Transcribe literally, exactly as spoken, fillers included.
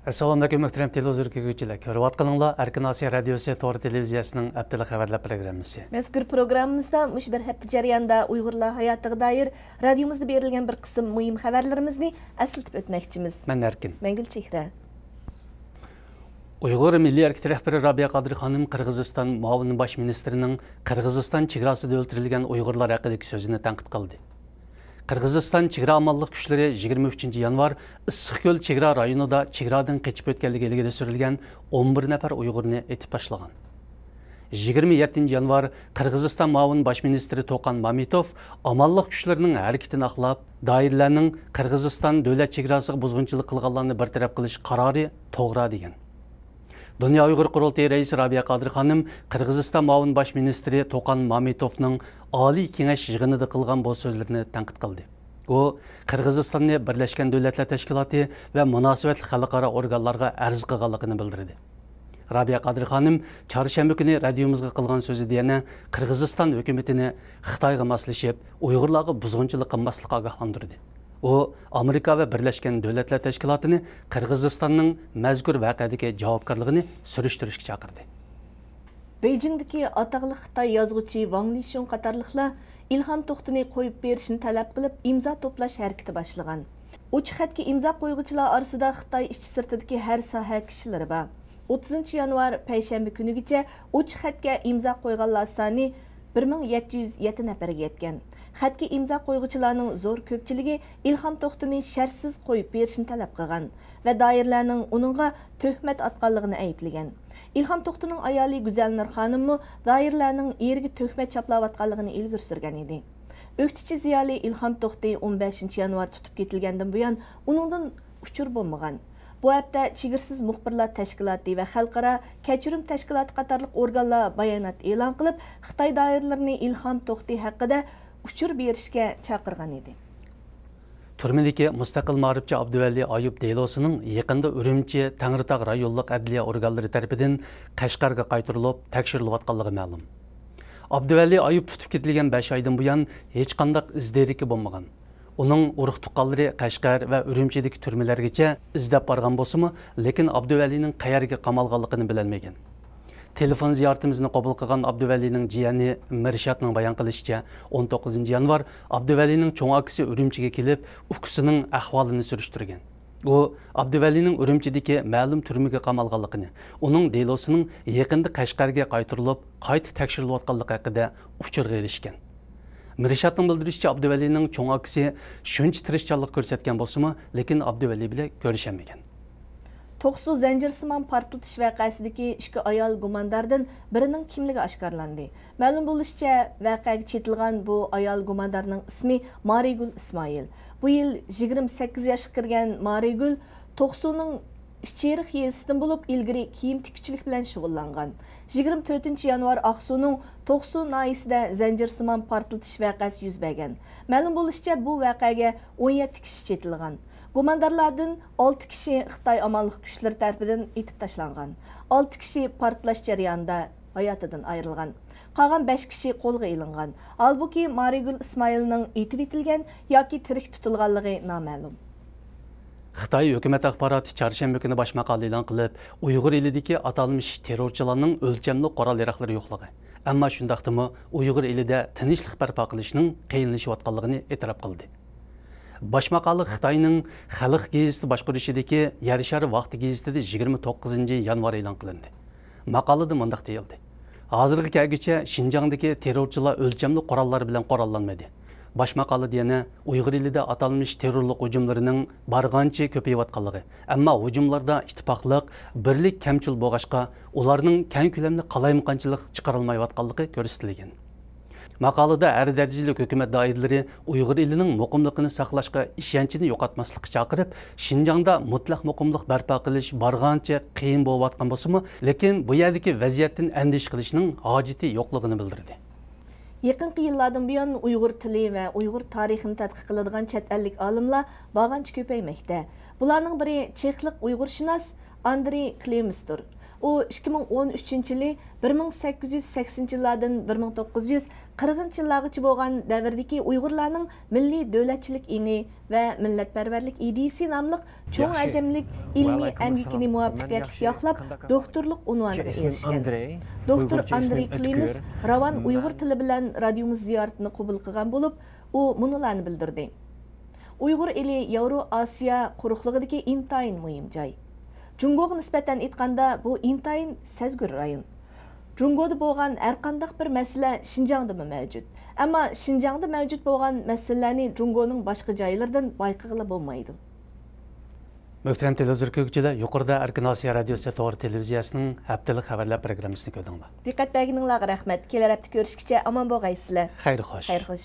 ئەسسالامۇئەلەيكۇم، مۆھتەرەم تېلېۋىزور كۆرگۈچىلەر. كۆرۈۋاتقىنىڭلار ئەركىن ئاسىيا رادىيوسى تور تېلېۋىزىيەسىنىڭ ھەپتىلىك خەۋەرلەر پروگراممىسى. مەزكۇر پروگراممىمىزدا مۇشۇ بىر ھەپتە جەريانىدا ئۇيغۇرلار ھاياتىغا دائىر رادىيومىزدا بېرىلگەن بىر قىسىم مۇھىم خەۋەرلىرىمىزنى ئەسلىتىپ ئۆتمەكچىمىز. مەن ئەركىن. مەن گۈلچېھرە. ئۇيغۇر مىللىي ھەرىكىتى رەھبىرى رابىيە قادىر خانىم قىرغىزىستان مۇئاۋىن باش مىنىستىرىنىڭ قىرغىزىستان چېگراسىدا ئۆلتۈرۈلگەن ئۇيغۇرلار ھەققىدىكى سۆزىنى تەنقىد قىلدى. قىرغىزىستان چېگرا ئامانلىق كۈچلىرى يىگىرمە ئۈچىنچى يانۋار ئىسسىقكۆل چېگرا رايونىدا چېگرادىن قېچىپ ئۆتكەنلىكى ئىلگىرى سۈرۈلگەن ئون بىر نەپەر ئۇيغۇرنى ئېتىپ تاشلىغان. يىگىرمە يەتتىنچى يانۋار قىرغىزىستان مۇئاۋىن باش مىنىستىرى توقان مامىتوف ئامانلىق كۈچلىرىنىڭ ھەرىكىتىنى ئاقلاپ، دائىرىلەرنىڭ قىرغىزىستان دۆلەت چېگراسىغا بۇزغۇنچىلىق قىلغانلارنى بىر تەرەپ قىلىش قارارى توغرا دېگەن. دۇنيا ئۇيغۇر قۇرۇلتىيى رەئىسى رابىيە قادىر خانىم قىرغىزىستان مۇئاۋىن باش مىنىستىرى توقان مامىتوفنىڭ ئالىي كېڭەش يىغىنىدا قىلغان بۇ سۆزلىرىنى تەنقىد قىلدى. ئۇ قىرغىزىستاننى بىرلەشكەن دۆلەتلەر تەشكىلاتى ۋە مۇناسىۋەتلىك خەلقئارا ئورگانلارغا ئەرز قىلغانلىقىنى بىلدۈردى. رابىيە قادىر خانىم چارشەنبە كۈنى رادىيومىزغا قىلغان سۆزىدە يەنە قىرغىزىستان ھۆكۈمىتىنى خىتايغا ماسلىشىپ، ئۇيغۇرلارغا بۇزغۇنچىلىق قىلماسلىققا ئاگاھلاندۇردى. ئۇ ئامېرىكا ۋە بىرلەشكەن دۆلەتلەر تەشكىلاتىنى قىرغىزىستاننىڭ مەزكۇر ۋەقەدىكى جاۋابكارلىقىنى سۈرۈشتۈرۈشكە چاقىردى. بېيجىڭدىكى ئاتاقلىق خىتاي يازغۇچى ۋاڭ لىشۈڭ قاتارلىقلار ئىلھام توختىنى قويۇپ بېرىشنى تەلەپ قىلىپ ئىمزا توپلاش ھەرىكىتى باشلىغان. ئوچۇق خەتكە ئىمزا قويغۇچىلار ئارىسىدا خىتاي ئىچى سىرتىدىكى ھەر ساھە كىشىلىرى بار. ئوتتۇزىنچى يانۋار پەيشەنبە كۈنىگىچە ئوچۇق خەتكە ئىمزا قويغانلار سانى بىر مىڭ يەتتە يۈز يەتتە نەپەرگە يەتكەن. خەتكە ئىمزا قويغۇچىلارنىڭ زور كۆپچىلىكى ئىلھام توختىنى شەرتسىز قويۇپ بېرىشنى تەلەپ قىلغان ۋە دائىرىلەرنىڭ ئۇنىڭغا تۆھمەت ئاتقانلىقىنى ئەيىبلىگەن. ئىلھام توختىنىڭ ئايالى گۈزەلنۇر خانىممۇ دائىرىلەرنىڭ ئېرىگە تۆھمەت چاپلاۋاتقانلىقىنى ئىلگىرى سۈرگەن ئىدى. ئۆكتىچى زىيالىي ئىلھام توختى ئون بەشىنچى يانۋار تۇتۇپ كېتىلگەندىن بۇيان ئۇنىڭدىن ئۇچۇر بولمىغان. بۇ ھەقتە چېگرىسىز مۇخبىرلار تەشكىلاتى ۋە خەلقئارا كەچۈرۈم تەشكىلاتى قاتارلىق ئورگانلار بايانات ئېلان قىلىپ، خىتاي دائىرىلىرىنى ئىلھام توختى ھەققىدە ئۇچۇر بېرىشكە چاقىرغان ئىدى. تۈرمىدىكى مۇستەقىل مائارىپچى ئابدۇۋەلى ئايۇپ دېلوسىنىڭ يېقىندا ئۈرۈمچى، تەڭرىتاغ رايونلۇق ئەدلىيە ئورگانلىرى تەرىپىدىن قەشقەرگە قايتۇرۇلۇپ تەكشۈرۈلۈۋاتقانلىقى مەلۇم. ئابدۇۋەلى ئايۇپ تۇتۇپ كېتىلگەن بەش ئايدىن بۇيان ھېچقانداق ئىز دېرىكى بولمىغان. ئۇنىڭ ئۇرۇق تۇغقانلىرى قەشقەر ۋە ئۈرۈمچىدىكى تۈرمىلەرگىچە ئىزدەپ بارغان بولسىمۇ، لېكىن ئابدۇۋەلىنىڭ قەيەرگە قامالغانلىقىنى بىلەلمىگەن. تېلېفون زىيارىتىمىزنى قوبۇل قىلغان ئابدۇۋەلىنىڭ جىيەنى مىرشاتنىڭ بايان قىلىشىچە، ئون توققۇزىنچى يانۋار ئابدۇۋەلىنىڭ چوڭ ئاكىسى ئۈرۈمچىگە كېلىپ، ئۇكىسىنىڭ ئەھۋالىنى سۈرۈشتۈرگەن. ئۇ ئابدۇۋەلىنىڭ ئۈرۈمچىدىكى مەلۇم تۈرمىگە قامالغانلىقىنى، ئۇنىڭ دېلوسىنىڭ يېقىندا قەشقەرگە قايتۇرۇلۇپ، قايتا تەكشۈرۈلۈۋاتقانلىقى ھەققىدە ئۇچۇرغا ئېرىشكەن. مىرشاتنىڭ بىلدۈرۈشىچە، ئابدۇۋەلىنىڭ چوڭ ئاكىسى شۇنچە تىرىشچانلىق كۆرسەتكەن بولسىمۇ، لېكىن ئابدۇۋەلى بىلەن كۆرۈشەلمىگەن. توقسۇ زەنجىرسىمان پارتلىتىش ۋەقەسىدىكى ئىككى ئايال گۇمانداردىن بىرىنىڭ كىملىكى ئاشكارىلاندى. مەلۇم بولۇشىچە، ۋەقەگە چېتىلغان بۇ ئايال گۇماندارنىڭ ئىسمى مارىگۈل ئىسمائىل. بۇ يىل يىگىرمە سەككىز ياشقا كىرگەن مارىگۈل توقسۇنىڭ ئىچېرىق يېزىسىدىن بولۇپ، ئىلگىرى كىيىم تىككۈچىلىك بىلەن شۇغۇللانغان. يىگىرمە تۆتىنچى يانۋار ئاقسۇنىڭ توقسۇ ناھىيىسىدە زەنجىرسىمان پارتلىتىش ۋەقەسى يۈز بەرگەن. مەلۇم بولۇشىچە، بۇ ۋەقەگە ئون يەتتە كىشى چېتىلغان. گۇماندارلاردىن ئالتە كىشى خىتاي ئامانلىق كۈچلىرى تەرىپىدىن ئېتىپ تاشلانغان. ئالتە كىشى پارتلاش جەريانىدا ھاياتىدىن ئايرىلغان. قالغان بەش كىشى قولغا ئېلىنغان. ھالبۇكى، مارىگۈل ئىسمائىلنىڭ ئېتىۋېتىلگەن ياكى تىرىك تۇتۇلغانلىقى نامەلۇم. خىتاي ھۆكۈمەت ئاخباراتى چارشەنبە كۈنى باش ماقالە ئېلان قىلىپ، ئۇيغۇر ئېلىدىكى ئاتالمىش تېررورچىلارنىڭ ئۆلچەملىك قورال-ياراغلىرى يوقلۇقى، ئەمما شۇنداقتىمۇ ئۇيغۇر ئېلىدە تىنچلىق بەرپا قىلىشنىڭ قىيىنلىشىۋاتقانلىقىنى ئېتىراپ قىلدى. باش ماقالە خىتاينىڭ خەلق گېزىتى باشقۇرۇشىدىكى يەر شارى ۋاقتى گېزىتىدە يىگىرمە توققۇزىنچى يانۋار ئېلان قىلىندى. ماقالىدە مۇنداق دېيىلدى: ھازىرغا كەلگۈچە شىنجاڭدىكى تېررورچىلار ئۆلچەملىك قوراللار بىلەن قوراللانمىدى. باش ماقالىدە يەنە ئۇيغۇر ئېلىدە ئاتالمىش تېررورلۇق ھۇجۇملىرىنىڭ بارغانچە كۆپىيىۋاتقانلىقى، ئەمما ھۇجۇملاردا ئىتتىپاقلىق، بىرلىك كەمچىل بولغاچقا، ئۇلارنىڭ كەڭ كۆلەملىك قالايمىقانچىلىق چىقىرالمايۋاتقانلىقى كۆرسىتىلگەن. ماقالىدە ھەر دەرىجىلىك ھۆكۈمەت دائىرىلىرى ئۇيغۇر ئېلىنىڭ مۇقىملىقىنى ساقلاشقا ئىشەنچىنى يوقاتماسلىققا چاقىرىپ، شىنجاڭدا مۇتلەق مۇقىملىق بەرپا قىلىش بارغانچە قىيىن بولۇۋاتقان بولسىمۇ، لېكىن بۇ يەردىكى ۋەزىيەتتىن ئەندىشە قىلىشنىڭ ھاجىتى يوقلۇقىنى بىلدۈردى. يېقىنقى يىللاردىن بۇيان ئۇيغۇر تىلى ۋە ئۇيغۇر تارىخىنى تەتقىق قىلىدىغان چەت ئەللىك ئالىملار بارغانچە كۆپەيمەكتە. بۇلارنىڭ بىرى چېخلىق ئۇيغۇرشۇناس ئاندرېي كلېمىستۇر. ئۇ ئىككى مىڭ ئون ئۈچىنچى يىلى بىر مىڭ سەككىز يۈز سەكسىنىنچى يىللاردىن بىر مىڭ توققۇز يۈز قىرىقىنچى يىللارغىچە بولغان دەۋردىكى ئۇيغۇرلارنىڭ مىللىي دۆلەتچىلىك ئېڭى ۋە مىللەتپەرۋەرلىك ئىدىيىسى ناملىق چوڭ ھەجەملىك ئىلمىي ئەمگىكىنى مۇۋەپپەقىيەتلىك ياقلاپ، دوكتورلۇق ئۇنۋانىغا ئېرىشكەن. دوكتور ئاندرېي كلېمىس راۋان ئۇيغۇر تىلى بىلەن رادىيومىز زىيارىتىنى قوبۇل قىلغان بولۇپ، ئۇ مۇنۇلارنى بىلدۈردى. ئۇيغۇر ئېلى ياۋرو ئاسىيا قۇرۇقلۇقىدىكى ئىنتايىن مۇھىم جاي. جۇڭگوغا نىسبەتەن ئېيتقاندا، بۇ ئىنتايىن سەزگۈر رايون. جۇڭگودا بولغان ھەرقانداق بىر مەسىلە شىنجاڭدىمۇ مەۋجۇت. ئەمما شىنجاڭدا مەۋجۇت بولغان مەسىلىلەرنى جۇڭگونىڭ باشقا جايلىرىدىن بايقىغىلى بولمايدۇ. مۆھتەرەم تېلېۋىزور كۆرگۈچىلەر، يۇقىرىدا ئەركىن ئاسىيا رادىيوسى توغرا تېلېۋىزىيەسىنىڭ ھەپتىلىك خەۋەرلەر پروگراممىسىنى كۆردۈڭلار. دىققەت بەرگىنىڭلارغا رەھمەت. كېلەر ھەپتە كۆرۈشكىچە ئامان بولغايسىلەر. خەير خوش. خەير خوش.